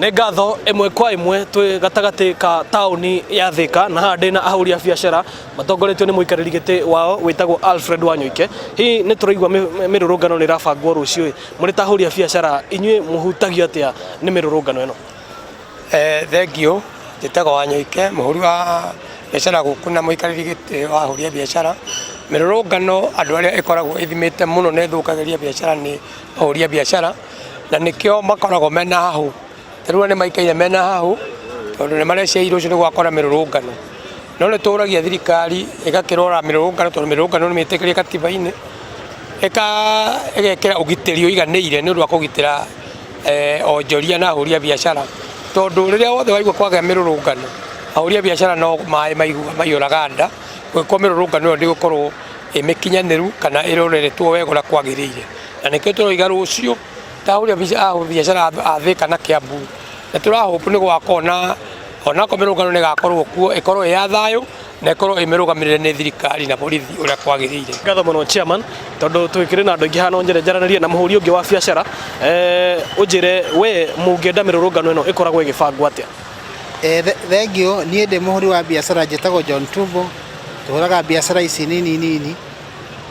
Nĩ ngatho ĩmwe kwa ĩmwe. Twĩ gatagatĩ ka taũni ya Thika na haha ndĩna ahũri a biacara matongoretio nĩ mũikarĩri gĩtĩ wao wĩtagwo Alfred Wanyoike. Hihi nĩ tũraigua mĩrũrũngano nĩ ĩrabangwo rũciũ ĩ, mũrĩ ta ahũri a biacara inyuĩ mũhutagio atĩa nĩ mĩrũrũngano ĩno? Thengiũ, njĩtagwo Wanyoike, mũhũri wa biacara gũkũ na mũikarĩri gĩtĩ wa ahũri a biacara. Mĩrũrũngano andũ arĩa ĩkoragwo ĩthimĩte mũno na ĩthũkagĩria biacara nĩ ahũri a biacara, na nĩkĩo makoragwo mena hahũ. Ta rĩu nĩ maikaire mena hahũ tondũ nĩ mareciria rũciũ nĩ gũgakorwo na mĩrũrũngano. No nĩ tũragia thirikari ĩgakĩrora mĩrũrũngano tondũ mĩrũrũngano nĩ mĩtĩkĩrie katiba-inĩ, ĩgekĩra ũgitĩri ũiganĩire nĩ ũndũ wa kũgitĩra onjoria na ahũri a biacara. Tondũ rĩrĩa wothe waigua kwagĩa mĩrũrũngano, ahũri a biacara no maĩ maiguaga maiyũraga nda, gũgĩkorwo mĩrũrũngano ĩyo ndĩgũkorwo ĩ mĩkinyanĩru kana ĩroreretwo wega ũrĩa kwagĩrĩire. Na nĩkĩo tũroiga rũciũ ta ahũri a biacara a Thika na Kiambu nĩ tũra hope nĩ gũgakorwo na onakorwo mĩrũrũngano nĩ ĩgakorwo kuo, ĩkorwo ĩ ya thayũ na ĩkorwo ĩ mĩrũgamĩrĩre nĩ thirikari na borithi ũrĩa kwagĩrĩire. Ngatho mũno chairman, tondũ twĩkĩrĩ na andũ aingĩ haha no nyende njaranĩrie na mũhũri ũngĩ wa biacara. Ũnjĩre we mũngĩenda mĩrũrũngano ĩno ĩkoragwo ĩgĩbangwo atĩa? Thengiũ, niĩ ndĩ mũhũri wa biacara njĩtagwo John Tumbo, tũhũraga biacara ici nini nini.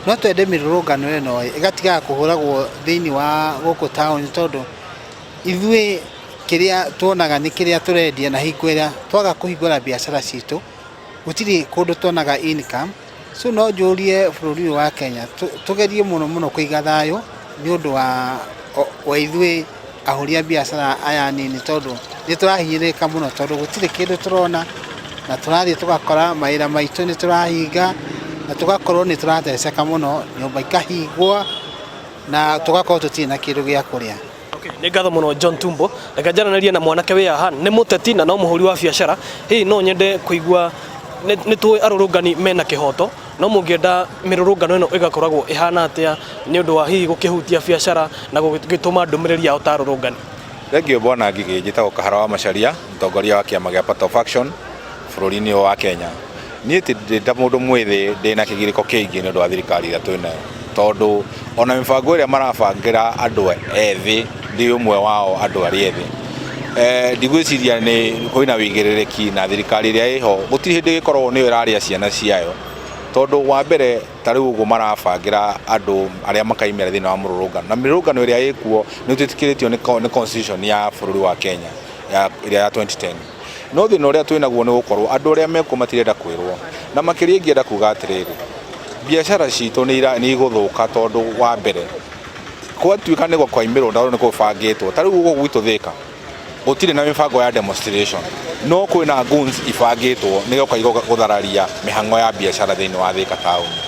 No twende mĩrũrũngano ĩno ĩgatigaga kũhũragwo thĩinĩ wa gũkũ taũni tondũ ithuĩ kĩrĩa tuonaga nĩ kĩrĩa tũrendia na hingo ĩrĩa twaga kũhingũra biacara citũ gũtirĩ kũndũ tuonaga income. So no njũrie bũrũri ũyũ wa Kenya tũgerie mũno mũno kũiga thayũ nĩ ũndũ wa ithuĩ ahũri a biacara aya anini tondũ nĩ tũrahinyĩrĩrĩka mũno tondũ gũtirĩ kĩndũ tũrona na tũrathiĩ tũgakora mawĩra maitũ nĩ tũrahinga na tũgakorwo nĩ tũrateceka mũno, nyũmba ikahingwo na tũgakorwo tũtirĩ na kĩndũ gĩa kũrĩa. Okay, nĩ ngatho mũno John Tumbo. Reke njaranĩrie na mwanake wĩ haha, nĩ mũteti na no mũhũri wa biacara. Hihi no nyende kũigua nĩ tũĩ arũrũngani mena kĩhoto, no mũngĩenda mĩrũrũngano ĩno ĩgakoragwo ĩhana atĩa nĩ ũndũ wa hihi gũkĩhutia biacara na gũgĩtũma ndũmĩrĩri yao ta arũrũngani? Thengiũ Bwana Ngigĩ, njĩtagwo Kahara wa Macharia, mũtongoria wa kĩama gĩa Party of Action bũrũri-inĩ ũyũ wa Kenya. Niĩ ti ndĩ ta mũndũ mwĩthĩ ndĩna kĩgirĩko kĩingĩ nĩ ũndũ wa thirikari ĩrĩa twĩnayo, tondũ ona mĩbango ĩrĩa marabangĩra andũ ethĩ, ndĩ ũmwe wao andũ arĩa ethĩ, ndigwĩciria nĩ kwĩna wĩigĩrĩrĩki na thirikari ĩrĩa ĩho gũtirĩ hĩndĩ ĩgĩkoragwo nĩyo ĩrarĩa ciana ciayo, tondũ wa mbere ta rĩu ũguo marabangĩra andũ arĩa makaimĩra thĩinĩ wa mũrũrũngano, na mĩrũrũngano ĩrĩa ĩkuo nĩ twĩtĩkĩrĩtio nĩ constitution ya bũrũri wa Kenya ĩrĩa ya 2010. No thĩna ũrĩa twĩnaguo nĩ gũkorwo andũ arĩa mekuo matirenda kwĩrwo, na makĩria ingĩenda kuga atĩrĩrĩ, biacara citũ nĩ igũthũka tondũ wa mbere gwatuĩka nĩ gũkaimĩrwo tondũ nĩ gũbangĩtwo, ta rĩu gũkũ gwitũ Thĩka gũtirĩ na mĩbango ya demonstration, no kwĩna goons ibangĩtwo nĩ gũka gũthararia mĩhang'o ya biacara thĩinĩ wa Thĩka taũni.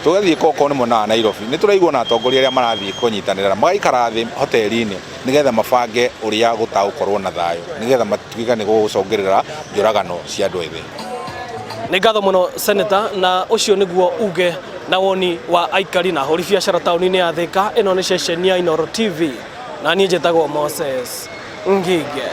Tũgathiĩ okorwo nĩ mwena wa Nairobi nĩ tũraigua ona atongoria arĩa marathiĩ kũnyitanĩra magaikara thĩ hoteli-inĩ nĩgetha mabange ũrĩa gũtagũkorwo na thayũ nĩgetha matuĩke nĩ gũgũcũngĩrĩra njũragano cia andũ ethĩ. Nĩ ngatho mũno Senator, na ũcio nĩguo uge na woni wa aikari na ahũri biacara taũni-inĩ ya Thĩka. Ĩno nĩ ceceni ya Inooro TV na niĩ njĩtagwo Moses Ngige.